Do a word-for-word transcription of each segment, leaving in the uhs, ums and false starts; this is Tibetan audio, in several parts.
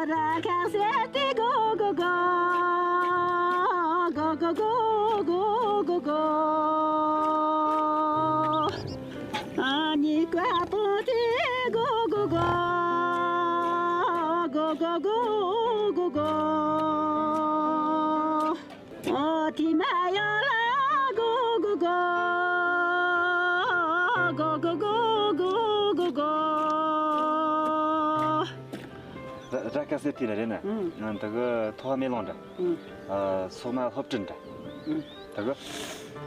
ར་ཁ་སེ་ཏི་གོ་གོ་གོ། གོ་གོ་གོ་གོ་གོ་གོ། ཨ་ནི་ཀ་པོ་ཏི་གོ་གོ་གོ། གོ་གོ་གོ་གོ་གོ། ཨོ་ཐི་མ་ཡ་ལ་གོ་གོ་གོ། གོ་གོ་གོ་གོ་གོ་གོ། ར་ར་ཀ་སེ་ཐི་ལ་རེད་ན། ཨང་། ང་ད་གི་ཐོག་མེ་ལོང་འདྲ། ཨང་། ཨ་སོག་མ་སློབ་གྲྭ་འདྲ། ཨང་། ད་གི་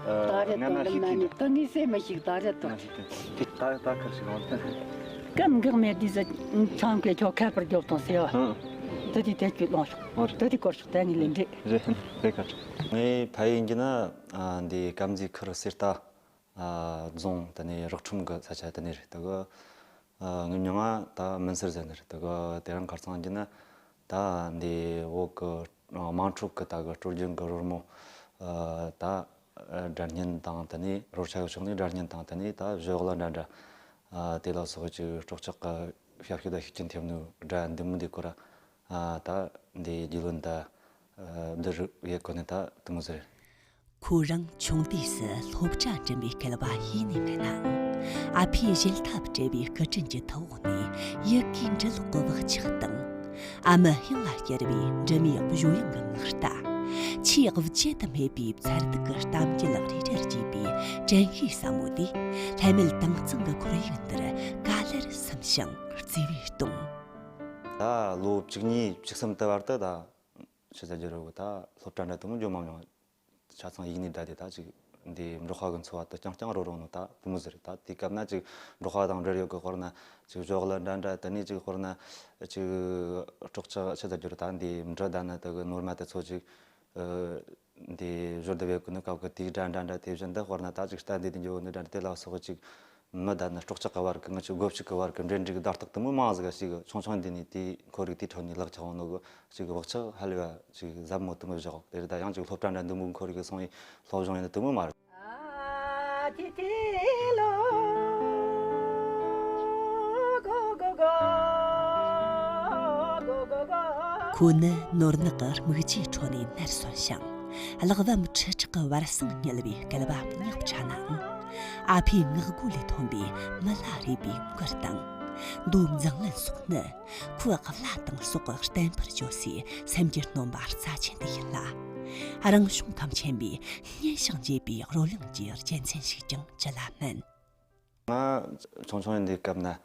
ཨ་ད་རེད་ང་ན་དོ་ཤི་ལི་ཐི་མ་ནི་འདྲ། ད་ངས་སེ་མ་ཤིག་ད་རེད་དོ། ང་ཤི་ཐི་ཐི་ད་ད་ཁར་ཤི་ལོང་ད། ཀམ་འགག་མེད་དུས་སུ་ཚང་གི་ཁྱོ་ཁ་པར་རྒྱོབ་དང་ཟེར་བ། ཨང་། ད་དེ་དེ་ཁྱོད་ལོང་ཤོག་ཨོ་རེད། ད་དེ་སྐོར་ཤོག་ད་ངས་ལེན་འདྲི། རེད་རེད་ཁ་ཆོག་ངས་ཕ་ཡིན་གྱི་ན་ཨ་འདི་ཀམ་ཟི་ཁུར་སེར་ཏ། ཨ་རྫོང་དེ་ནས་རག་ཁྲོམ་གི་ས་ཆ་དེ་ནས་རེད། དེ་གི་ཨ་ངའི་མྱིང་ང་ད་མུན་སེར་ཟེར་ནི་རེད། དེ་གི་དེ་རིང་ཁ་སང་གྱི་ན་ད་འདི་བོད་གི་དམངས་ཁྲོད་གི་ད་གི་སྲོལ་རྒྱུན་གི་རོལ་མོ་ཨ་ད་སྒྲ་སྙན་དང་དེ་ནས་རོལ་ཆ་གི་ཕྱོགས་ནས་སྒྲ་སྙན་དང་དེ་ནས་ད་གཞས་གླུ་འདྲ་འདྲ་ཨ་དེ་ལ་སོགས་ཀྱི་སྲོག་ཆགས་གི་ཞབས་ཞུ་དང་ཤུགས་རྐྱེན་ཐེབས་ནོ་སྒྲ་འདི་མོ་འདི་སྐོར་ཨ་ད་འདི་རྒྱུས་ལོན་ད་ཨ་འདི་རུ་ཡེ་གོ་ནས་ད་དེ་མོ་ཟེར། ཁོ་རང་ཆུང་དུས་སུ་སློབ་གྲྭ་འགྲིམ་པའི་སྐལ་བ་ཡེ་ནས་མེད་ནའང་། ཨ་ཕའི་ཞལ་ཐབས་བྲལ་བའི་སྐུ་དྲིན་གྱི་མཐུ་འོག་ནས་ཡི་གེའི་འབྲི་ཀློག་གི་བག་ཆགས་དང་། ཨ་མའི་དབྱངས་ལ་གྱེར་བའི་འབྲི་མོའི་བཞོ་དབྱངས་ཀྱི་ངག་རྟ། ཆེས་བརྗེད་དུ་མེད་པའི་མཚར་སྡུག་གི་གཏམ་རྒྱུད་རེ་རེར་བརྒྱུས་པའི་དྲན་ཤེས་ཟབ་མོ་དེས་ལྷད་མེད་དྭངས་གཙང་གི་ཁོར་ཡུག་འདིར་ག་ལེར་སིམ་ཞིང་བརྩེ་བས་གཏོང་། ད་ལོ་བཅུ་གཉིས་བཅུ་གསུམ་དུ་བར་དུ་ད་ཆི་ཟེར་རྒྱུ་རེད་གོ། ད་སློབ་གྲྭ་འདྲ་དུ་མོ་འགྱོ་མ་མྱོང་། ཆ་ཚང་ཡིག་ནས་བསྡད་དེ་ད་ཅིག་འདི་འབྲོག་པ་གི་འཚོ་བ་དེ་རྐྱང་རྐྱང་རོལ་རོལ་ནོ་ད་དེ་མོ་ཟིག་རེད། ད་དེ་སྐབས་ན་ཅིག་འབྲོག་པ་དང་འབྲེལ་ཡོད་གི་དཔེར་ན་ཅིག་གཞས་གླུ་འདྲ་འདྲ་དེ་ནས་ཅིག་དཔེར་ན་ཅིག་སྲོག་ཆགས་ཆི་ཟེར་རྒྱུ་རེད། ད་འདི་འབྲི་ད་ན་དེ་གི་ནོར་མ་དེ་ཚོ་ཅིག་ཨ་འདི་བཞུར་བསྡད་ཡོད་གི་ནི་སྐབས་གི་དེའི་སྒྲ་འདྲ་འདྲ་དེ་བཞིན་དུ་དཔེར་ན་ད་ཅིག་རྟ་འདི་དེ་འགྱོ་ནི་འདྲ་འདྲ་དེ་ལ་སོགས་ཅིག་མི་དང་ནི་སྲོག་ཆགས་ཀྱི་བར་གྱི་ང་ཚོའི་སྒོ་ཕྱུགས་ཀྱི་བར་གྱི་འབྲེལ་འདྲིས་ཀྱི་བརྡ་རྟགས་དེ་མོ་མང་ཟིག་ཞིག་ཆུང་ཆུང་འདི་ནས་དེའི་ཁོར་ཡུག་དེའི་ཁྲོད་ནས་ལག་ཆགས་འོང་ནོ་གི་ཅིག་བག་ཆགས་ཧ་ལས་པ་ཅིག་ཟབ་མོ་དེ་མོ་བཞག་དེ་རེད། ད་ཡང་ཅིག་སློབ་གྲྭ་འདྲ་འདི་མོའི་ཁོར་ཡུག་སོང་ཡིན་སློབ་སྦྱོང་ཡིན་ན་དེ་མོ་མ་རེད། ཁོ་ནི་ནོར་ནག་གི་སྨུག་རྒྱུའི་ཁྲོད་ནས་ནར་སོན་ཞིང་། གླེགས་བམ་ཁྲི་ཕྲག་གི་བར་གསེང་བསྙིལ་བའི་སྐལ་བ་ཉག་ཕྲ་ནའང་། ཨ་ཕའི་ངག་སྒོ་ལས་ཐོན་པའི་མི་ལ་རས་པའི་མགུར་དང་། མདོ་མཛངས་བླུན་སོགས་ནི་ཁོའི་བླ་དང་སྲོག་གི་བརྟན་པར་བརྗོད་སའི་སེམས་ཀྱི་སྣོན་པ་རྩ་ཆེན་དེ་ཡིན་ལ། རང་བྱུང་ཁམས་ཆེན་པོའི་སྙན་ཞིང་འཇེབས་པའི་རོལ་དབྱངས་ཀྱི་རྒྱལ་མཚན་ཞིག་ཀྱང་ཅི་ལ་སྨིན། ང་ཆུང་ཆུང་ཡིན་དུས་སྐབས་ན་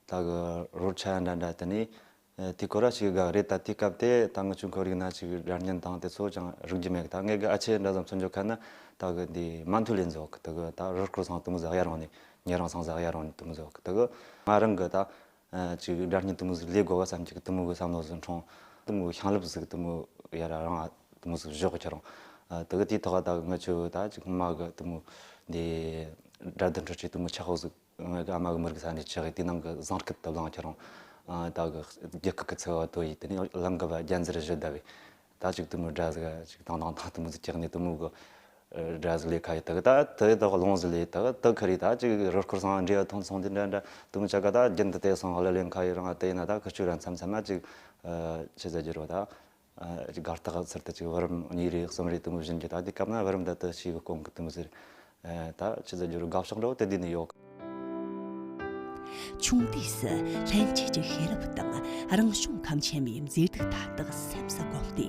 ད་གི་རོལ་ཆ་འདྲ་འདྲ་དེ་ནས་ཨ་དེ་སྐོར་ར་ཞིག་དགའ་རེད། ད་དེ་སྐབས་དེ་ད་ང་ཆུང་ཁོར་ཡུག་ན་ཅིག་སྒྲ་སྙན་དང་དེ་ཚོ་ཅང་རིག་རྒྱུ་མེད་གི། ད་ངས་གི་ཨ་ཆེ་འདྲ་ཙམ་ཚོ་འཇོག་ཁ་ན་ད་གི་འདི་མ་མཐུ་ལེན་ཟོག་གི་ད་གི་ད་རུ་སྐོར་སང་དུ་མོ་ཟ་གཡར་རང་ནས་ཉེ་རང་སང་ཟ་གཡར་རང་ནས་དུ་མོ་ཟོག་གི། ད་གི་ང་རང་གི་ད་ཨ་ཅིག་སྒྲ་སྙན་དུ་མོ་ཟིག་ལས་དགོས་བ་བསམ་གྱི་གི་དུ་མོ་གི་བསམ་བློ་ཟིག་འཁྲུངས། དུ་མོ་གི་ཤིང་ལེབ་ཟིག་དུ་མོ་ཡར་རང་དུ་མོ་ཟིག་བཞོག་གི་ཁྱེར་རང་། ཨ་དེ་གི་དེའི་ཐོག་ད་ང་ཆོ་ད་ཅིག་སྔོན་མ་གི་དུ་མོ་འདི་སྒྲ་དོན་འཕྲུལ་ཆས་དུ་མོ་ཆག་ཧོ་ཟིག་ང་གི་ཨ་མ་གི་མི་རིགས་ས་ནས་ཆག་གི་དེ་ནང་གི་བཟང་སྐད་དུ་བླངས་ཁྱེར་རང་། ཨ་ད་གི་རྒྱ་སྐད་གི་ཚིག་བ་དོ་ཡི་དེ་ནས་ལམ་གི་བ་རྒྱ་འཛིར་བཞི་ད་བས་ད་ཅིག་དུ་མོ་སྒྲ་ཟིག་ཅིག་དང་དང་དང་དུ་མོ་ཟིག་ཀྱག་ནས་དུ་མོ་གི་སྒྲ་ཟིག་ལས་ཁ་ཡི་ད་གི་ད་དེ་ད་གི་ལོང་ཟིག་ལས་ད་གི་ད་ཁ་རི་ད་ཅིག་རུ་སྐོར་སང་འདྲེ་བ་ཐོན་སོང་དེ་འདྲ་འདྲ་དུ་མོ་ཆ་ག་ད་རྒྱུན་དུ་དེ་སང་ལ་ལེན་ཁ་ཡི་རང་ཨ་དེ་ཡིན་ན་ད་ཁི་ཆུ་ར་མཚམས་མཚམས་ན་ཅིག་ཨ་ཆི་ཟེར་རྒྱུ་རོ་ད། ཨ་ཅིག་སྒར་ཐག་ཚུར་དུ་ཅིག་བར་གཉིས་རེ་གསུམ་རེ་དུ་མོ་བཞིན་གྱི་ད་དེ་སྐབས་ན་བར་མ་ད་དུ་ཞིག་གི་སྐོང་གི་དུ་མོ་ཟེར། ཨ་ད་ཆི་ཟེར་རྒྱུ་རུ་དགའ་ཕྱོགས་འདྲ་བོ་དེ་འདི་ནས་ཡོད། ཆུང་དུས་སུ་ལྷན་སྐྱེས་ཀྱི་ཤེས་རབ་དང་རང་བྱུང་ཁམས་ཆེན་མོའི་མཛེས་སྡུག་མཐའ་དག་སེམས་སུ་བསྒོམས་ཏེ།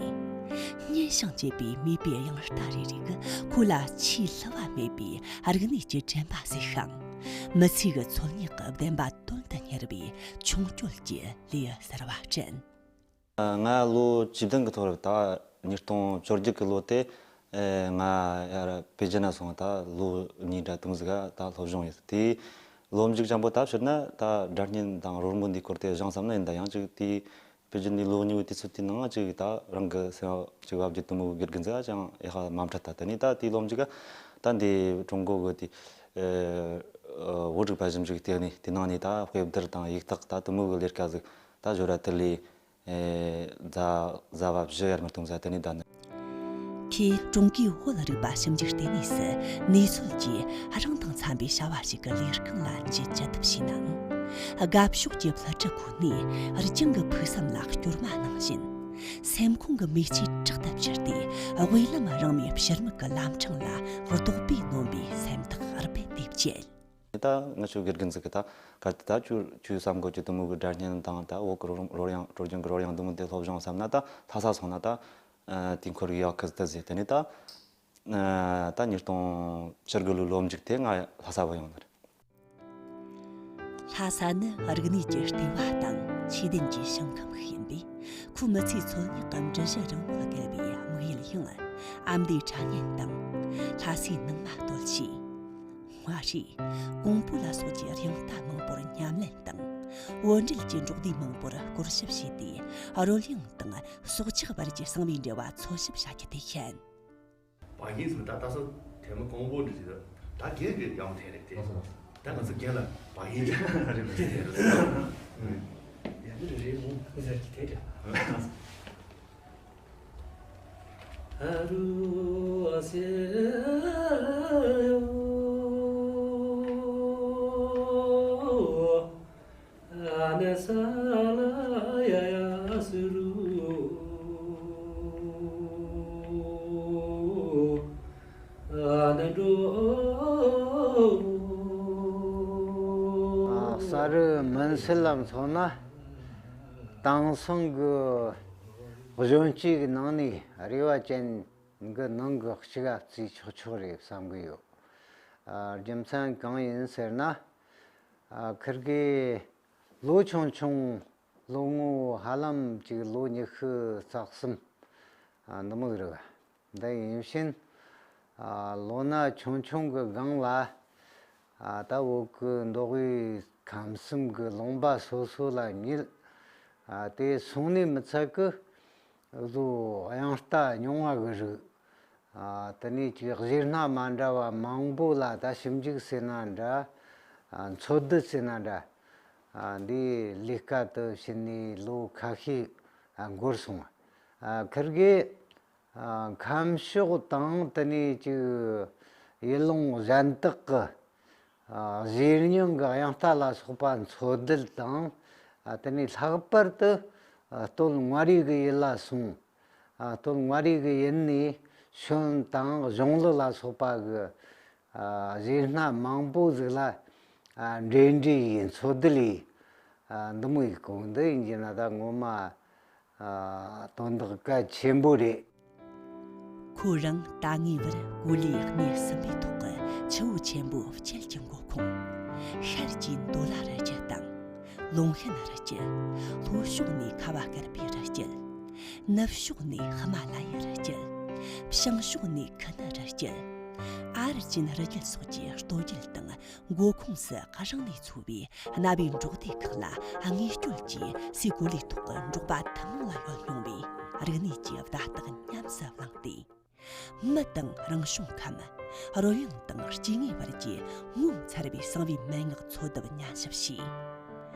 སྙན་ཞིང་འཇེབས་པའི་མེས་པོའི་དབྱངས་རྟ་རེ་རེ་གིས་ཁོ་ལ་ཆེས་བསླུ་བ་མེད་པའི་རིག་གནས་ཀྱི་དྲན་པ་གཟིགས་ཤིང་། མི་ཚེ་གི་འཚོལ་སྙེག་གི་བདེན་པ་དོན་དུ་གཉེར་བའི་མཆོང་སྐྱོད་ཀྱི་ལེའུ་གསར་བ་དྲན། ང་ལོ་བཅུ་བདུན་གི་ཐོག་རེད། ད་ཉིས་སྟོང་བཅོ་བརྒྱད་གི་ལོ་དེ་ང་ཡར་པེ་ཅིན་ན་སོང་། ད་ལོ་གཉིས་འདྲ་དུ་མོ་ཟིག་ག་ད་སློབ་སྦྱོང་ཡིན། དེའི་ལོ་མཇུག་ཅང་པོ་ད་ཕྱིར་ན་ད་སྒྲ་སྙན་དང་རོལ་མོ་འདིའི་སྐོར་དེ་སྦྱངས་བསམ་ན་ཡིན། ད་ཡང་ཅིག་དེའི་པེ་ཅིན་ནས་ལོ་གཉིས་པོའི་དུས་ཚོད་དེའི་ནང་ཅིག་ད་རང་གི་སེམས་ཅིག་བབ་རྒྱུ་དུ་མོ་དགེ་རྒན་ཟིག་ཅང་ཡག་མ་འཕྲད། ད་དེ་ནས་ད་དེའི་ལོ་མཇུག་ག་ད་འདི་ཀྲུང་གོ་གི་དེ་བོད་རིག་པ་ཞིབ་འཇུག་ལྟེ་གནས་དེའི་ནང་ནས་ད་དཔེ་བསྡུར་དང་ཡིག་རྟགས་ད་དུ་མོ་གི་ལས་ཀ་ཟིག་ད་འབྱོར་བ་དེ་ལས། ཨེ་ཛ་ཛ་བ་བཞི་ཡར་མར་གཏོང་ས་དེ་ནས་ད་ནི། ཁོས་ཀྲུང་གོའི་བོད་རིག་པ་ཞིབ་འཇུག་ལྟེ་གནས་སུ་གནས་ཚུལ་གྱིས་རང་དང་འཚམ་པའི་བྱ་བ་ཞིག་གི་ལས་རྐང་ལ་ཇི་ཅི་ཐུབ་བྱས་ནའང་། དགའ་ཕྱོགས་ཀྱི་ཕླུ་གྲུ་ཁུག་ནས་རྒྱང་གི་ཕུགས་བསམ་ལ་སྐྱོར་མ་གནང་བཞིན། སེམས་ཁོང་གི་མིག་ཆུས་དྲག་ཏུ་ཕྱུར་ཏེ། དབུས་ལམ་རིང་མོའི་ཕྱིར་མིག་གི་ལམ་འཕྲང་ལ་རྡོག་པས་ནོན་པའི་སེམས་ཐག་རྦད་དེ་བཅད། ད་ང་ཚོ་དགེ་རྒན་ཚོ་གི་ད་གལ་ཏེ་ད་ཁྱོད་ཁྱོད་བསམ་དགོས་ཀྱི་དུ་མོ་གི་སྒྲ་སྙན་དང་། ད་འོག་གི་རོལ་རོལ་དབྱངས། སྲོལ་རྒྱུན་གྱི་རོལ་དབྱངས་དུ་མོ་དེ་སློབ་སྦྱོང་བསམ་ན། ད་ལྷ་ས་སོང་ན་ད་དུས་འཁོར་གྱི་ཡག་གི་ད་ཟེར། དེ་ནས་ད་ད་ཉིས་སྟོང་བཅུ་དགུ་ལོའི་ལོ་མཇུག་དེ་ང་ལྷ་ས་བུད་ཡོང་ནི་རེད། ལྷ་ས་ནི་རིག་གནས་ཀྱི་ལྟེ་བ་དང་ཆོས་ལྡན་གྱི་ཞིང་ཁམས་ཤིག་ཡིན་པས། ཁོའི་མི་ཚེའི་འཚོ་གནས་ཀྱི་འགྲུལ་བཞུད་རིང་མོར་བརྒལ་བའི་དམིགས་ཡུལ་ཡང་ཨ་མདོའི་ཕྲ་བརྙན་དང་། ལྷ་སའི་ནང་མ་སྟོད་ཆས། སྔ་ཧྲི། ཀོང་པོ་ལ་སོགས་ཀྱི་རྙིང་རྟ་མང་པོར་ཉམས་ལེན་དང་། བོད་འབྲེལ་གྱི་འབྲོག་སྡེ་མང་པོར་སྐོར་ཞིབ་བྱས་ཏེ། རོལ་དབྱངས་དང་སྲོག་ཆགས་བར་གྱི་གསང་བའི་འབྲེལ་བ་འཚོལ་ཞིབ་བྱ་རྒྱུ་དེ་བཤད། བ་ཡིན་ཟེར་ན་ད་ལྟ་སོ་དེ་མོ་ཀོང་པོ་འདྲ་ཞིག་ད་རྒན་གྱི་ཡང་དེ་རེད་དེ། ད་ང་ཚོ་རྒན་ལ་བ་ཡིན་རེད་རེད་དེ་རེད། ཡང་འདི་རེད་འོང་ཟེར་གྱི་དེ་རེད། ཨ་རུ་ཨ་སེ་ཡོ། ཨ་ནེ་ས་ལ་ཡ་ཡ་སུ་རུ། ཨ་ནེ་འགྲོ། ཨ། ས་རུ་མུན་སེལ་ལ་མཚོན་ན། དེང་སང་གི་གཞོན་སྐྱེས་ཀྱི་ནང་ནས་རེ་བ་ཅན་གྱི་ནང་གི་གཅིག་ག་བརྩིས་ཆོག་ཆོག་རེད་བསམ་གྱི་ཡོད། ཨ། རྒྱུ་མཚན་གང་ཡིན་ཟེར་ན། ཨ། ཁིར་གི་ལོ་ཆུང་ཆུང་། ལོ་ངོ་ཧ་ལམ་ཅིག་ལོ་ཉི་ཤུ་རྩ་གསུམ། ཨ། འདི་མོ་རེད། འདི་ཡིན་ཕྱིན། ཨ། ལོ་ན་ཆུང་ཆུང་གི་སྒང་ལ། ཨ། ད་བོད་ཀྱི་མདོ་དབུས་ཁམས་གསུམ་གྱི་ལུང་པ་སོ་སོ་ལ་ཉུལ། ཨ། དེ་སོང་ནས་མི་ཚད་ཀི་བཟོ་དབྱངས་རྟ་རྙིང་བ་གི་རིགས། ཨ། དེ་ནས་ཅིག་གཞས་སྣ་མ་འདྲ་བ་མང་པོ་ལ་ད་ཞིབ་འཇུག་ཟེར་ན་འདྲ། ཨ། འཚོལ་བསྡུ་ཟེར་ན་འདྲ། ཨ། འདིའི་ལས་ཀ་དེ་བྱས་ནས་ལོ་ཁ་ཤས། ཨ། འགོར་སོང་། ཨ། ཁིར་གི། ཨ། ཁམས་ཕྱོགས་དང་དེ་ནས་ཅིག་ཡུལ་ལུང་གཞན་དག་གི། ཨ། གཞས་རྙིང་གི་དབྱངས་རྟ་ལ་སོགས་པ་འཚོལ་བསྡུ་དང་། ཨ། དེ་ནས་ལྷག་པར་དུ། ཨ། སྟོད་མངའ་རིས་ཀྱི་ཡུལ་ལ་སོང་། ཨ། སྟོད་མངའ་རིས་ཀྱི་ཡུལ་ནས་ཤོན་དང་གཞུང་ལུགས་ལ་སོགས་པ་གི། ཨ། གཞས་སྣ་མང་པོ་ཟིག་ལ། ཨ། འབྲེལ་འདྲིས་ཡིན། འཚོལ་བསྡུ་ལས། ཨ། འདི་མོ་ཡི་གོ་འདི་ཡིན་གྱི་ན་ད་ངོ་མ། ཨ། དོན་དག་གལ་ཆེན་པོ་རེད། ཁོ་རང་ད་ངེས་པར་གོ་ལའི་གནས་གསུམ་པའི་ཐོག་གི་ཆུ་བོ་ཆེན་པོ་བཅུད་ཀྱི་འགོ་ཁུངས། ཤར་གྱི་མདོ་ལ་རི་རྒྱུད་དང་། ལུང་ཤན་རི་རྒྱུད། ལྷོ་ཕྱོགས་ནས་ཁ་བ་དཀར་པོའི་རི་རྒྱུད། ནུབ་ཕྱོགས་ནས་ཧི་མ་ལ་ཡའི་རི་རྒྱུད། བྱང་ཕྱོགས་ནས་ཁུ་ནུ་རི་རྒྱུད། ཨ་རུ་ཅན་རི་རྒྱུད་སོགས་ཀྱི་སྟོད་རྒྱུད་དང་། མགོ་ཁུངས་སུ་རང་ནས་འཚོ་བའི་གནའ་བོའི་འབྲོག་སྡེ་ཁག་ལ་དངོས་སྐྱོད་ཀྱིས་སའི་གོ་ལའི་ཐོག་གི་འབྲོག་པ་ཐུན་མོང་ལ་ཡོད་མྱོང་བའི་རིག་གནས་ཀྱི་བརྡ་རྟགས་ཉམས་སུ་བླངས་ཏེ། མི་དང་རང་བྱུང་ཁམས། རོལ་དབྱངས་དང་སྐྱེ་དངོས་བར་གྱི་ངོ་མཚར་བའི་གསང་བའི་མན་ངག་འཚོལ་བསྡུ་ཉམས་ཞིབ་བྱས།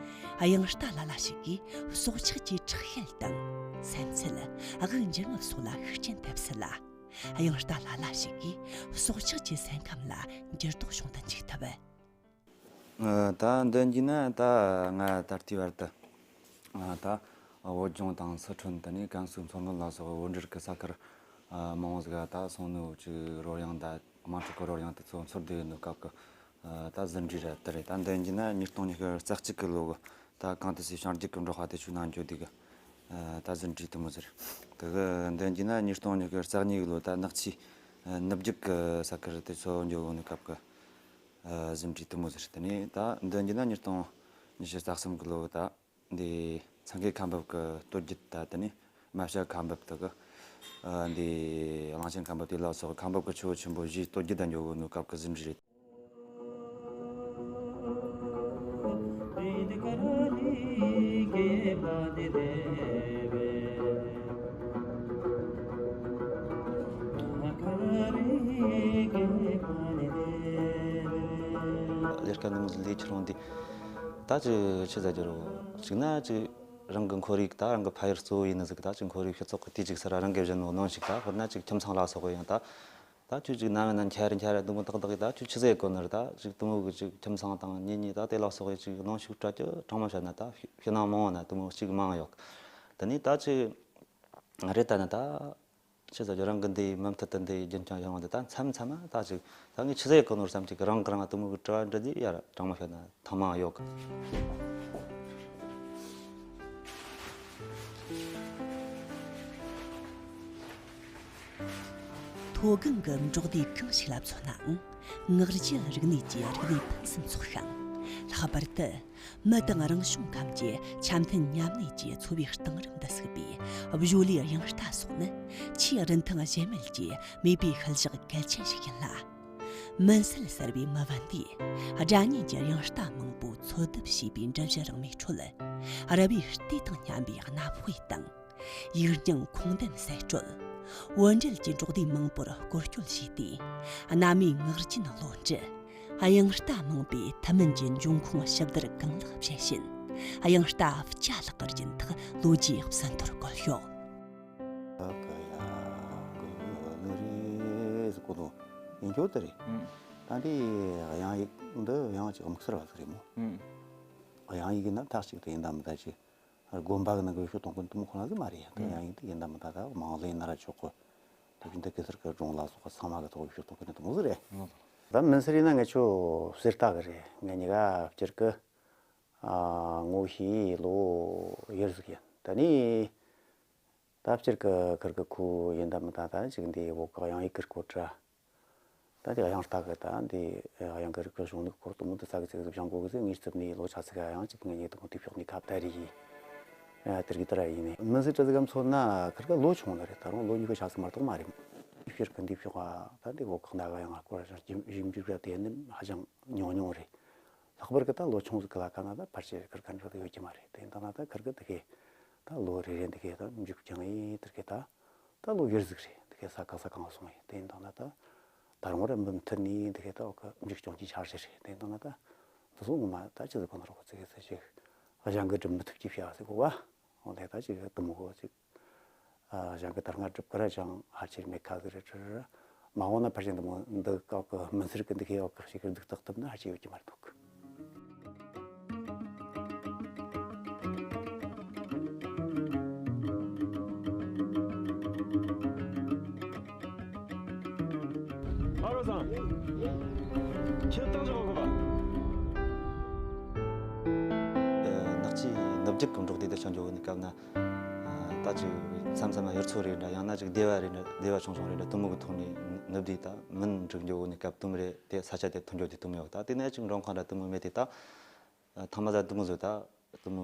དབྱངས་རྟ་ལ་ལ་ཞིག་གིས་སྲོག་ཆགས་ཀྱི་དྲག་ཤེད་དང་། སེམས་ཚད། དབུགས་འབྱིན་རྔུབ་སོགས་ལ་ཤུགས་རྐྱེན་ཐེབས་སྲིད་ལ། དབྱངས་རྟ་ལ་ལ་ཞིག་གིས་སྲོག་ཆགས་ཀྱི་སེམས་ཁམས་ལ་འགྱུར་ལྡོག་བྱུང་དུ་འཇུག་ཐུབ། ཨ། ད་འདོན་རྒྱུ་ན་ད་ང་ད་ལྟའི་བར་དུ། ཨ། ད་བོད་ལྗོངས་དང་སི་ཁྲོན། དེ་ནས་ཀན་སུའུ་མཚོ་སྔོན་ལ་སོགས་བོད་འབྲེལ་གྱི་ས་ཁུལ། ཨ། མང་བོ་ཟིག་ད་སོང་ནོ་ཅིག་རོལ་དབྱངས་ད་དམངས་ཁྲོད་ཀྱི་རོལ་དབྱངས་དེ་ཚོ་འཚོལ་བསྡུ་ཡེད་ནོ་སྐབས་ཀྱི། ཨ། ད་ཟིན་བྲིས་རེད། དེ་རེད། ད་འདོན་རྒྱུ་ན་ཉིས་སྟོང་ཉི་ཤུ་རྩ་གཅིག་གི་ལོ་གི། ད་གངས་ཏི་སེ་བྱང་རྒྱུད་ཀྱི་འབྲོག་པ་དེ་ཚོའི་ནང་འགྱོ་དུས་ཀྱི། ཨ། ད་ཟིན་བྲིས་དེ་མོ་ཟིག་རེད། དེ་གི་འདོན་རྒྱུ་ན་ཉིས་སྟོང་ཉི་ཤུ་རྩ་གཉིས་གི་ལོ་ད་ནག་ཆུའི། ཨ། ནུབ་རྒྱུད་ཀྱི་ས་ཁུལ་དེ་ཚོ་འགྱོ་གོ་ནི་སྐབས་ཀྱི། ཨ། ཟིན་བྲིས་དེ་མོ་ཟིག་རེད། དེ་ནས་ད་འདོན་རྒྱུ་ན་ཉིས་སྟོང་ཉི་ཤུ་རྩ་གསུམ་གི་ལོ་ད་འདི་མཚན་བརྒྱད་ཁ་འབབ་ཀྱི་སྟོད་རྒྱུད། ད་དེ་ནས་རྨ་བྱ་ཁ་འབབ་དེ་གི། ཨ། འདི་གླང་ཆེན་ཁ་འབབ་དེ་ལ་སོགས་ཁ་འབབ་ཀྱི་ཆུ་བོ་ཆེན་པོ་བཞིའི་སྟོད་རྒྱུད་ད་འགྱོ་གོ་ནོ་སྐབས་ཀྱི་ཟིན་བྲིས་རེད། ལས་ཀ་ནང་ལས་ཁྱེད་རང་འདི་ད་ཅི་ཆི་ཟེར་རྒྱུ་རོ། གཅིག་ན་ཅིག་རང་གི་ཁོར་ཡུག་ད་རང་གི་ཕ་ཡུལ་གཙོ་བོ་ཡིན་ནི་ཟིག་ད་ཅིག་ཁོར་ཡུག་སྤྱི་ཚོགས་ཀྱི་དུས་ཅིག་སར་རང་གི་བཞིན་ནོ་ནང་ཞིག་ད་དཔེར་ན་ཅིག་ཁྱིམ་ཚང་ལ་སོགས་ཡང་ད། ད་ཁྱོད་ཅིག་ན་བའི་ན་འཁྱར་འཁྱར་དུ་མོ་ཏག་ཏག་གི་ད་ཁྱོད་ཆི་ཟེར་གོ་ནི་རེད། ད་ཅིག་དུ་མོ་གི་ཅིག་ཁྱིམ་ཚང་དང་གཉེན་ཉེ་ད་དེ་ལ་སོགས་ཀྱི་ཅིག་གནོན་ཤུགས་སྤྲད་རྒྱུ་དྲང་མོ་བཤད་ན་ད་ཕྱི་ནང་མང་བ་ན་དུ་མོ་ཅིག་མང་ཡོད། དེ་ནས་ད་ཅིག་རེད། ད་ནི་ད་ཆི་ཟེར་རྒྱུ་རང་གི་འདི་མུ་མཐུད་དུ་འདི་རྒྱུན་སྐྱོང་ཡོང་བ་འདི་ད་མཚམས་མཚམས་ད་ཅིག་ད་ངས་ཆི་ཟེར་གོ་ནོར་བསམ་ཅིག་རང་གི་རང་དུ་མོ་གི་དྲི་བ་འདྲི་དུས་ཡར་དྲང་མོ་བཤད་ན་ཐེངས་མང་ཡོད་གི། མཐོ་སྒང་གི་འབྲོག་སྡེ་གང་ཞིག་ལ་མཚོན་ནའང་། ངག་རྒྱུན་རིག་གནས་ཀྱི་རིག་གནས་ཕུན་སུམ་ཚོགས་ཤིང་། ལྷག་པར་དུ་མི་དང་རང་བྱུང་ཁམས་ཀྱི་འཆམ་མཐུན་མཉམ་གནས་ཀྱི་འཚོ་བའི་གཏིང་རིམ་དུ་ཟུག་པའི་བཞོ་ལུའི་དབྱངས་རྟ་སོགས་ནི། ཆེས་རིན་ཐང་གཞལ་མེད་ཀྱི་མེས་པོའི་ཤུལ་བཞག་གལ་ཆེན་ཞིག་ཡིན་ལ། མུན་སེལ་ཟེར་བའི་མི་བུ་འདིས་སྒྲ་སྙན་གྱི་དབྱངས་རྟ་མང་པོ་འཚོལ་བསྡུ་བྱས་པའི་འགྲུལ་བཞུད་རིང་མོའི་ཁྲོད། ར་བའི་ལྟོས་དང་མཉམ་པའི་སྣ་དཔེ་དང་། ཡིག་རྙིང་ཁུངས་ལྡན་གསེད་བཀྲོལ། བོད་འབྲེལ་གྱི་འབྲོག་སྡེ་མང་པོར་སྐོར་སྐྱོད་བྱས་ཏེ། གནའ་མིའི་ངག་རྒྱུན་བློ་འདྲི། དབྱངས་རྟ་མང་པོའི་ཐུན་མིན་གྱི་འབྱུང་ཁུངས་ཞིབ་བསྡུར་གང་ལེགས་བྱས་ཤིང་། དབྱངས་རྟ་བཅུ་ལྷག་གི་རྒྱུན་ཐག་ལོ་རྒྱུས་ཟིན་ཐོར་བཀོད་ཡོད། ཡིན་ཆོག་དེ་རེད། ད་འདི་དབྱངས་ཡིག་འདི་དབྱངས་ཅིག་དམིགས་བསལ་བ་ཟིག་རེད་མོ། དབྱངས་ཡིག་ཡིན་ན་ཐག་ཅིག་ཏུ་ཡིན་དམ་ད་ཅིག་དགོན་པ་གི་ནང་གི་ཡོ་ཤུ་གཏོང་གི་འདུག་མོ་ཁོ་ན་ཟིག་མ་རེད། ཡ་ད་ཡང་ཡིན་དུ་ཡིན་དམ་ད་ད་མང་ལེ་ན་ར་ཆོག་གོ། དེ་བཞིན་དུ་གེ་སར་གི་སྒྲུང་ལ་སོགས་པ་ཚང་མ་གི་ཐོག་ཡོ་ཤུ་གཏོང་གི་འདུག་མོ་ཟིག་རེད། ད་མུན་སེལ་ཡིན་ན་ངེད་ཆོ་གསེར་རྟ་གི་རེད། ངེད་གཉིས་ཀ་སྤྱིར་གི་ཨ་ངོ་ཤེས་ལོ་ཡར་ཟིག་ཡིན། ད་ནི་ད་སྤྱིར་གི་ཁིར་གི་ཁུ་ཡིན་དམ་ད་ད་ཅིག་འདི་བོ་གི་དབྱངས་ཡིག་གི་སྐོར་དྲ། ད་དེ་དབྱངས་རྟ་གི་ད་འདི་དབྱངས་གི་རིག་གི་གཞུང་ལུགས་སྐོར་དུ་མོ་འདི་ས་གི་ཚིག་ཟིག་བཞེངས་གོ་གི་ཟིག་ངའི་རྩིབ་ནས་ལོ་ཆ་ཚིག་ག་ཡང་ཅིག་ངེད་གཉིས་དང་དེ་ཕྱོགས་ནས་ཁ་བརྡ་རེ་ཡིན། ཨ་དེར་གི་ད་ར་ཡིན་ནས་མི་སྲིད་དྲི་ཟིག་གམ་ཚོ་ན་ཁིར་གི་ལོ་ཆུང་ནི་རེད། ད་རུང་ལོ་ཉི་ཤུ་ཆ་ཟིག་མ་གཏོགས་མ་རེད། ཤེར་གི་འདི་ཕྱོགས་ཨ་ད་འདི་གོ་ཁག་ད་ག་ཡང་ང་སྐོར་ཞིབ་འཇུག་ར་དེ་ནི་ཧ་ཅང་ཉུང་ཉུང་རེད། ལྷག་པར་གི་ད་ལོ་ཆུང་ཟིག་གི་ལ་ཀ་ན་ད་ཕལ་ཆེར་ཁིར་ག་འདྲ་ཡོད་ཀྱི་མ་རེད། དེ་ཡིན་ད་ན་ད་ཁིར་གི་དེ་གི་ད་ལོ་རེ་རེ་འདི་གི་ད་མཇུག་ཀྱང་ཡིན་དེར་གི་ད། ད་ལོ་ཡར་ཟིག་རེད། དེ་གའི་ས་ཁ་ས་གང་སོང་ཡིན། དེ་ཡིན་དང་ན་ད་ད་རུང་ར་མུ་མཐུད་ནས་དེ་གའི་ད་འོ་གི་མཇུག་སྐྱོང་གྱི་འཆར་གཞི་རེད། དེ་ཡིན་དང་ན་ད་དེ་སོང་ངོ་མ་ད་ཅི་ཟིག་གོ་ན་རོགས་ཚེ་གི་ཚེ་ཞིག་གཞན་གི་སྒྲུབ་མི་ཐུབ་ཀྱི་བྱ་བ་ཟིག་གོ་བ། འོ་དེ་ད་ཅིག་དུ་མོ་གོ་ཅིག་གཞན་གི་ད་སྔ་སྒྲུབ་གི་ར་ཅང་ཧ་ཅིར་མེད་ཁ་ཟིག་རེད་དྲི་ར། མ་འོངས་ན་ཕལ་ཆེར་འདི་མོ་འདི་ཀ་གི་མི་ཚེར་གི་འདི་གའི་འོ་གི་ཞིག་གི་འདུག་ཐག་ཐུབ་ན་ཧ་ཅིག་ཡོད་ཀྱི་མ་རེད་འདུག་ཨ་རོ་སང་། ཁྱེད་ཏང་ཅག་གོ་ག་པ། ནག་ཆུའི་ནུབ་རྒྱུད་ཀྱི་འབྲོག་སྡེ་དེ་ཆ་འཇོག་ནི་སྐབས་ན། ད་ཅིག་མཚམས་མཚམས་ཡུལ་ཚོ་རེ་འདྲ་ཡང་ན་ཅིག་སྡེ་བ་རེ་འདྲ་སྡེ་བ་ཆུང་ཆུང་རེ་འདྲ་དུ་མོ་གི་ཐོག་ནས་ནུབ་སྡེ་ད་མུན་འགྲིག་འཇོག་ནི་སྐབས་དུ་མོ་རེ་དེ་ས་ཆ་དེ་ཐོན་འཇོག་དེ་དུ་མོ་ཡོད། ད་དེ་ནས་ཅིག་མགྲོན་ཁང་འདྲ་དུ་མོ་མེད་དེ་ད། ཐང་མ་ཟ་དུ་མོ་ཟོ་ད་དུ་མོ་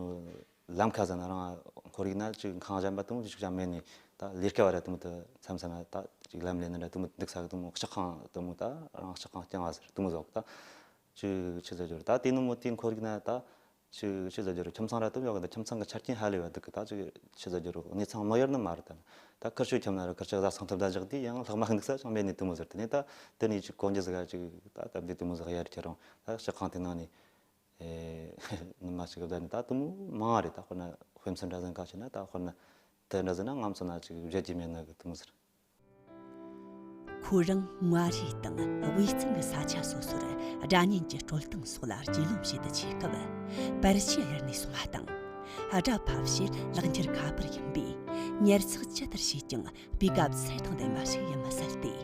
ལམ་ཁ་ཟ་ན་རང་ཁོར་ཡིག་ན་ཅིག་ཁང་གཞན་པ་དུ་མོ་ཅིག་ཅང་མེད་ནི་ད་ལས་ཀ་བ་ར་དུ་མོ་ད་མཚམས་མཚམས་ད་ཅིག་ལམ་ལས་ནི་འདྲ་དུ་མོ་འདུག་ས་གི་དུ་མོ་ལྕགས་ཁང་དུ་མོ་ད་རང་ལྕགས་ཁང་རྐྱང་བ་ཟེར་དུ་མོ་ཟོ་ད་ཅིག་ཆི་ཟེར་རྒྱུ་རེད། ད་དེ་ནི་མོ་དེ་ཁོར་ཡིག་ན་ད་ཅིག་ཆི་ཟེར་རྒྱུ་རེད། ཁྱིམ་ཚང་ར་དུ་མོ་ཡོད་གི་ད་ཁྱིམ་ཚང་གི་ཆ་རྐྱེན་ཧ་ལས་བ་འདུག་གི་ད་ཅིག་ཆི་ཟེར་རྒྱུ་རེད། གནས་ཚང་མི་ཡར་ནི་མ་རེད། ད་ད་ཁིར་ཆོ་ཁྱིམ་ན་ར་ཁིར་ཆོ་ཟ་སང་ཐུབ་ད་བཞག་དུས་ཡང་ལྷག་མ་འདུག་ས་ཅང་མེད་ནི་དུ་མོ་ཟེར། དེ་ནས་ད་དེ་ནས་ཅིག་གོན་རྒྱུ་ཟིག་ག་ཅིག་ད་ད་དེ་དུ་མོ་ཟིག་ཡར་ཁྱེར་རུང་ད་ལྕགས་ཁང་དེ་ནང་ནས། ཨེ། ནི་མ་ཞིག་བསྡད་ནི་ད་དུ་མོ་མང་བ་རེད། ད་དཔེར་ན་དཔེ་མཚོན་འདྲ་ཟིག་ག་བྱས་ན་ད་དཔེར་ན་དེ་འདྲ་ཟིག་ན་ང་ཚོ་ན་ཅིག་བཞད་ཀྱི་མེད་ནི་གི་དུ་མོ་ཟེར། ཁོ་རང་མངའ་རིས་དང་དབུས་གཙང་གི་ས་ཆ་སོ་སོར་སྒྲ་སྙན་གྱི་དཀྲོལ་སྟངས་སོགས་ལ་རྒྱུས་ལོན་བྱེད་དུ་ཆས་སྐབས། པར་ཆས་གཡར་ནས་སོང་བ་དང་། སྒྲ་ཕབ་བྱེད་ལག་འཁྱེར་ཁ་པར་ཡིན་པས་ཉར་ཚགས་ཇི་ལྟར་བྱས་ཀྱང་། སྤུས་ཀ་ཚད་དང་ལྡན་པ་ཞིག་ཡིན་མི་སྲིད་དེ།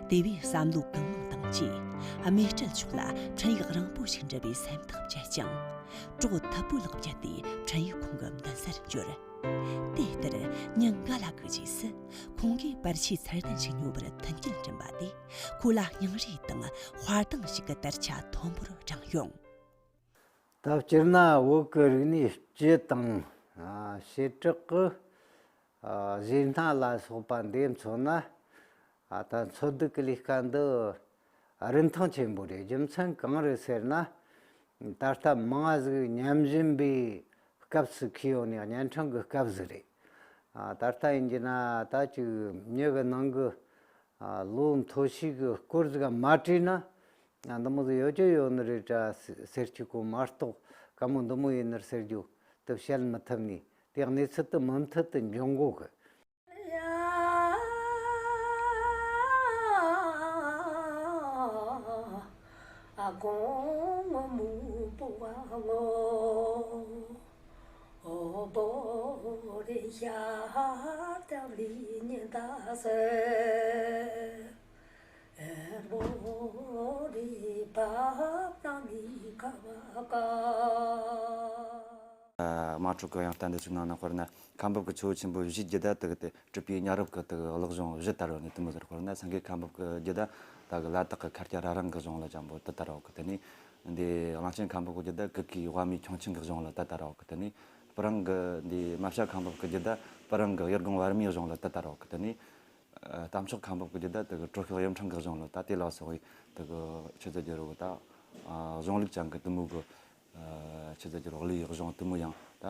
དེ་བས་བསམ་བློ་གང་མང་བཏང་རྗེས། རྨེད་སྤྲད་ཕྱོགས་ལ་འཕྲིན་ཡིག་རིང་པོ་ཞིག་འབྲི་བའི་སེམས་ཐག་བཅད་ཅིང་། གྲོགས་མཐུད་པོ་ལག་བརྒྱུད་དེ་འཕྲིན་ཡིག་ཁོང་གི་མདུན་སར་འབྱོར། དེ་ལྟར་ཉིན་འགའ་ལ་གི་རྗེས་སུ། ཁོང་གིས་པར་ཆས་ཚད་ལྡན་ཞིག་ཉོ་བར་མཐུན་རྐྱེན་བསྐྲུན་པ་དེས། ཁོ་ལ་སྙིང་རུས་དང་དཔའ་གདེང་ཞིག་གི་དར་ཆ་མཐོན་པོར་བསྒྲེངས་ཡོང་། ད་སྤྱིར་ན་བོད་ཀྱི་རིག་གནས་སྤྱི་དང་། ཨ། བྱེ་བྲག་གི། ཨ། གཞས་སྣ་ལ་སོགས་པ་འདི་མཚོན་ན། ཨ། ད་འཚོལ་སྡུད་ཀྱི་ལས་ཀ་འདི་རིན་ཐང་ཆེན་པོ་རེད། རྒྱུ་མཚན་གང་རེད་ཟེར་ན། ད་ལྟ་མང་ང་ཟིག་ཉམས་ཞིབ་པའི་སྐབས་སུ་འཁེལ་ཡོང་ནས་གཉན་འཕྲང་གི་སྐབས་ཟིག་རེད། ཨ། ད་ལྟ་ཡིན་གྱི་ན་ད་ཅིག་མྱི་གི་ནང་གི། ཨ། ལོ་མཐོ་ཤོས་ཀྱི་སྐོར་ཟིག་མ་དྲིས་ན། ཨ། འདི་མོ་ཟིག་ཡོད་རྒྱུ་ཡོད་ནི་རེད་དྲ་ཟེར་རྒྱུ་གོ་མ་གཏོགས། ག་མོ་འདི་མོ་ཡིན་ནི་ཟེར་རྒྱུ་དེ་བཤད་མི་ཐུབ་ནི། དེ་གནས་ཚུལ་དེ་མུ་མཐུད་དུ་འབྱུང་གོ་གི། ཨ་ཀོང་ངོ་མུ་པོ་ཨ་ངོ། ཨོ་བོ་རེ་ཤ་ཏ་བི་ཉི་ད་སེ། ཨེ་བོ་རེ་པ་པ་མི་ཁ་བ་ཀ། དམངས་ཁྲོད་ཀྱི་དབྱངས་རྟ་འདི་ཚོའི་ནང་ན་དཔེར་ན་ཁ་འབབ་ཀྱི་ཆུ་བོ་ཆེན་པོ་བཞིའི་རྒྱུད་ད་དེ་གི་དེ་གྲུབ་པའི་གཉའ་རབས་ཀྱི་དེ་གི་གླུ་གཞུང་བཞི་དར་བ་ནི་དེ་མོ་ཟེར། དཔེར་ན་སེང་གེ་ཁ་འབབ་ཀྱི་རྒྱུད་ད་ད་གི་ལ་དྭགས་ཀྱི་ཁ་སྐྱ་ར་རང་གི་གཞུང་ལ་ཅང་པོ་དེ་དར་བ་གི། དེ་ནི་འདི་གླང་ཆེན་ཁ་འབབ་ཀྱི་རྒྱུད་ད་གུ་གེའི་ཝ་མའི་ཁྱུང་ཆེན་གྱི་གཞུང་ལ་དེ་དར་བ་གི། དེ་ནི་སྤུ་རང་གི་འདི་རྨ་བྱ་ཁ་འབབ་ཀྱི་རྒྱུད་ད་སྤུ་རང་གི་གཡུ་སྒང་ཝར་མའི་གཞུང་ལ་དེ་དར་བ་གི། དེ་ནི་ཨ་རྟ་མཆོག་ཁ་འབབ་ཀྱི་རྒྱུད་ད་དེ་གི་གྲོ་ཤོག་གཡུ་ཕྲེང་གི་གཞུང་ལ་ད་དེ་ལ་སོགས་པའི་དེ་གི་ཆི་ཟེར་རྒྱུ་རེད་གོ། ད་ཨ་གཞུང་ལུགས་ཅན་གྱི་དེ་མོ་གི་ཨ་ཆི་ཟེར་རྒྱུ་རེད། གླུ་ཡི་གཞུང་དེ་མོ་ཡང་ད་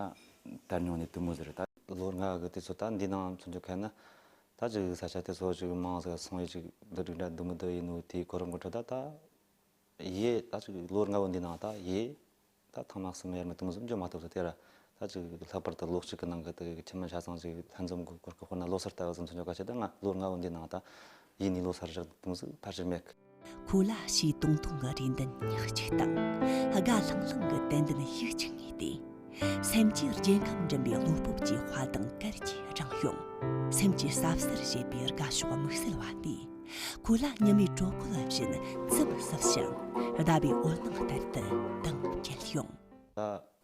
དར་མྱོང་ནི་དེ་མོ་ཟེར། ད་ལོ་ལྔ་གི་དུས་ཚོད་ད་འདི་ནང་མཚོན་རྒྱུ་ཁ་ན་ད་ཅིག་ས་ཆ་དེ་ཚོ་ཅིག་མང་ཟིག་སོང་ཡི་ཅིག་འདི་འགྲིག་འདྲ་འདི་མི་འདི་ཡིན་ནོ། དེའི་གོ་རིམ་གི་ཁྲོད་ད་ད་ཡེ་ད་ཅིག་ལོ་ལྔ་བོ་འདི་ནང་ད་ཡེ་ད་ཐེངས་མ་གསུམ་ཡར་མར་དེ་མོ་ཟིག་འགྱོ་མ་ཐུབ་ཟིག། དེ་ར་ད་ཅིག་ལྷག་པར་དུ་ལོ་གཅིག་གི་ནང་གི་དེ་ཁྱིམ་མི་ཆ་ཚང་ཅིག་ལྷན་འཛོམས་གི་སྐོར་གི་དཔེར་ན་ལོ་སར་ལྟ་བུ་ཟིག་མཚོན་རྒྱུ་ག་ཆེ། ད་ང་ལོ་ལྔ་བོ་འདི་ནང་ད་ཡེ་ནས་ལོ་སར་བཞག་དེ་མོ་ཟིག་ཕལ་ཆེར་མེད་གི། ཁོ་ལ་ཕྱིའི་དུང་དུང་གི་རེ་འདུན་ཉག་གཅིག་དང་། དགའ་ལྷང་ལྷང་གི་ཏན་ཏན་ཤུགས་གཅིག་ངེས་ཏེ། སེམས་ཀྱི་རྒྱལ་ཁམས་འགྲིམ་པའི་བློ་སྤོབས་ཀྱི་དཔའ་གདང་གར་གྱིས་བསྒྲེངས་ཡོང་། སེམས་ཀྱི་ཟབ་སར་བཞད་པའི་དགའ་ཕྱོགས་དམིགས་བསལ་བ་འདིས། ཁོ་ལ་ཉི་མའི་དྲོ་ཁོལ་བཞིན་ཚིམ་བསྲབས་ཤིང་། ཟླ་བའི་འོད་སྣང་ལྟར་དུ་དྭངས་བསྐྱེད་ཡོང་། ད་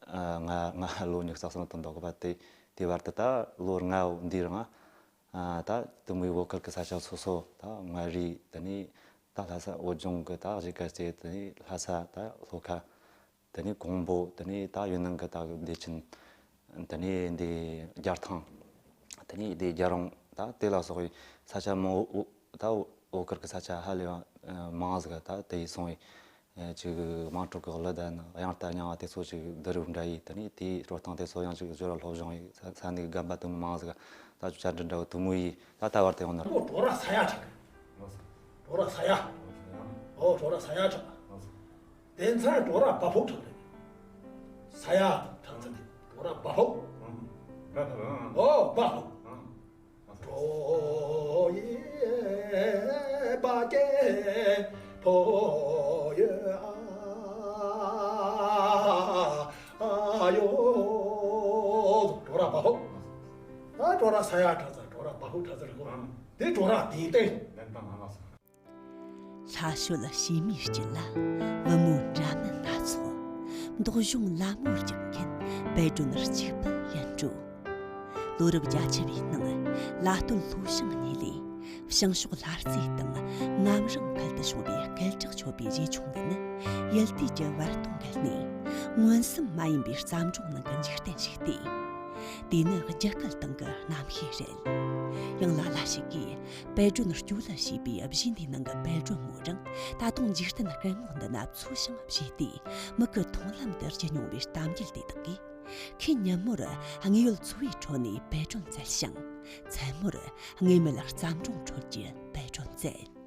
ང་ང་ལོ་ཉི་ཤུ་རྩ་གསུམ་དུ་འདོགས་པ་དེ་དེ་བར་དུ་ད་ལོ་ལྔ་བོ་འདིའི་རིང་ཨ་ད་དེ་མོའི་བོད་ཁུལ་གྱི་ས་ཆ་སོ་སོ། ད་མངའ་རིས། དེ་ནས་ད་ལྷ་ས་བོད་ལྗོངས་ཀྱི་ད་གཞིས་ཀ་རྩེ། དེ་ནས་ལྷ་ས། ད་ལྷོ་ཁ། དེ་ནས་ཀོང་པོ། དེ་ནས་ད་ཡུན་ནན་གྱི་ད་བདེ་ཆེན། དེ་ནས་འདི་རྒྱལ་ཐང་། དེ་ནས་འདི་རྒྱལ་རོང་། ད་དེ་ལ་སོགས་པའི་ས་ཆ་མང་བོ། ད་བོད་ཁུལ་གྱི་ས་ཆ་ཧ་ལས་པ་མང་ཟིག་ད་དེ་ཡི་སོང་བའི་ཨ་ཅིག་དམངས་ཁྲོད་ཀྱི་གླུ་དང་དབྱངས་རྟ་རྙིང་བ་དེ་ཚོ་ཅིག་བསྡུ་རུབ་འདྲ་ཡིས། དེ་ནས་དེའི་སྤྲོ་སྟངས་དེ་ཚོ་ཡང་ཅིག་སྦྱོར་བ་སློབ་སྦྱོང་ཡིས། ས་ས་གནས་ཀྱི་རྒན་པ་དེ་མོ་མང་ཟིག་ད་ཅིག་བཅར་འདྲི་འདྲ་བོ་དེ་མོ་ཡིས། ད་ད་བར་དེ་ཡོང་ན། ཨོ་ཌོ་ར་ས་ཡ་གྲགས། ཌོ་ར་ས་ཡ། ཨོ་ཌོ་ར་ས་ཡ་གྲགས། དེ་མཚར་ཌོ་ར་བ་ཕོ་གྲགས་རེད། ས་ཡ་དང་གྲགས་ཚད་དེ་ཌོ་ར་བ་ཕོ། ཨོ་བ་ཕོ། ཀྲོ་ཡེ་པ་ཀེ་ཕོ་ཡེ་ཨ་ཡོ། ཀྲོ་ར་བ་ཕོ། ད་ཀྲོ་ར་ས་ཡ་གྲགས་ཚར། ཀྲོ་ར་བ་ཕོ་གྲགས་ཚར་གོ། དེ་ཀྲོ་ར་དེ་སྟེ། ལྷ་བཤོས་བྱེ་མའི་དཀྱིལ་ལ་བུ་མོ་འདྲ་མིན་སྣ་ཚོགས། མདོག་གཞུང་ལ་མོ་རྒྱག་མཁན་དཔལ་སྒྲོན་གཅིག་པུ་ཡིན་འགྲོ། ལོ་རབས་བརྒྱད་ཅུ་བའི་ནང་ལ་སྟོད་ལྷོ་བྱང་གཉིས་ལས། བྱང་ཕྱོགས་ལྷ་རྩེ་དང་ངམ་རིང་ཁུལ་དུ་བྱུང་བའི་སྐད་གྲགས་ཆོད་པའི་གཞས་ཆུང་འདི་ནི་ཡུལ་དུས་ཀྱི་བར་སྟོང་བརྒལ་ནས་མངོན་སུམ་མ་ཡིན་པའི་བརྩམས་སྒྲུང་ནང་གི་འཇིག་རྟེན་ཞིག་སྟེ། དེ་ནི་རྒྱུད་སྐུད་སྟེང་གི་རྣམ་ཤེས་རེད། ཡང་ལ་ལ་ཞིག་གིས་དཔལ་སྒྲོན་སྐྱོ་གླུ་ཞེས་པའི་གཞས་འདིའི་ནང་གི་དཔལ་སྒྲོན་མོ་རང་ད་དུང་འཇིག་རྟེན་སྐད་ངོ་འདི་ན་འཚོ་ཞིང་བཞེས་ཏེ། མིག་གི་མཐོང་ལམ་དུ་རྒྱུ་མྱོང་བའི་གཏམ་རྒྱུད་དེ་དག་གིས། ཁོས་ཉིན་མོར་དངོས་ཡོད་འཚོ་བའི་ཁྲོད་ནས་དཔལ་སྒྲོན་བཙལ་ཞིང་། མཚན་མོར་དངོས་མེད་བརྩམས་སྒྲུང་ཁྲོད་ཀྱི་དཔལ་སྒྲོན་བཙལ།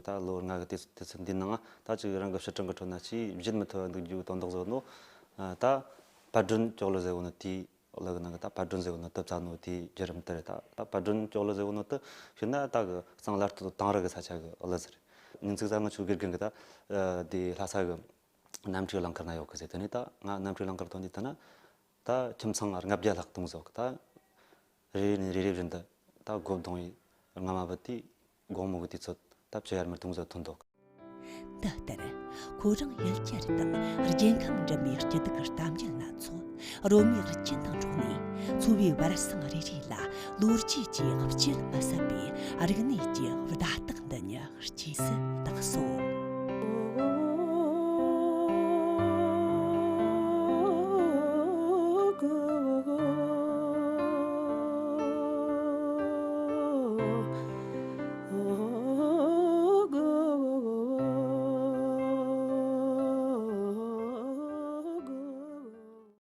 ད་ལོ་ལྔ་གི་དུས་དུས་ཚོད་འདི་ནང་ད་ཅིག་རང་གི་ཕྱིར་དྲན་གྱི་ཁྲོད་ན་ཅིས་བརྗེད་མི་ཐུབ་པ་འདུག་རྒྱུ་དོན་དག་ཟེར་ནོ། ད་བར་སྒྲོན་སྐྱོ་གླུ་ཟེར་བོ་ནི་དེའི་གླུ་གི་ནང་གི་ད་བར་སྒྲོན་ཟེར་བོ་ནི་དུ་བཙལ་ནོ་དེའི་བརྒྱུད་རིམ་དེ་རེད། ད་ད་བར་སྒྲོན་སྐྱོ་གླུ་ཟེར་བོ་ནི་དུ་ཞུ་ན་ད་གི་གཙང་ལ་སྟོད་དང་རི་གི་ས་ཆ་གི་གླུ་ཟེར། ཉིན་ཅིག་གཟའ་ང་ཆོ་དགེ་རྒན་གི་ད་དེ་ལྷ་ས་གི་གནམ་གྲུའི་རླངས་འཁོར་ན་ཡོད་གི་ཟེར། དེ་ནས་ད་ང་གནམ་གྲུའི་རླངས་འཁོར་ཐོན་དུས་ད་ན། ད་ཁྱིམ་ཚང་ལྔ་བརྒྱ་ལྷག་དུང་ཟོག་ད་རེ་རེ་ནས་རེ་རེ་བཞིན་དུ་ད་སྒོ་བརྡུང་བའི་རྔ་མ་བུད་དེ་དགོང་མོ་གི་དུས་ཚོད་ད་བཅུ་ཡར་མར་དུང་ཟོག་ཐོན་འདུག། འདི་ལྟར་ཁོ་རང་ཡུལ་གྱར་དང་རྒྱལ་ཁམས་འགྲིམ་པའི་སྐྱིད་སྡུག་གི་གཏམ་རྒྱུད་སྣ་ཚོགས་རོལ་མོའི་རྒྱུན་དང་འགྲོགས་ནས། འཚོ་བའི་བར་གསེང་རེ་རེ་ལ་ལོ་རྒྱུས་ཀྱི་བརྗེད་མི་ཟད་པའི་རིག་གནས་ཀྱི་བརྡ་རྟགས་འདི་ཉིད་སྐྱེས་སུ་བཏགས་སོ།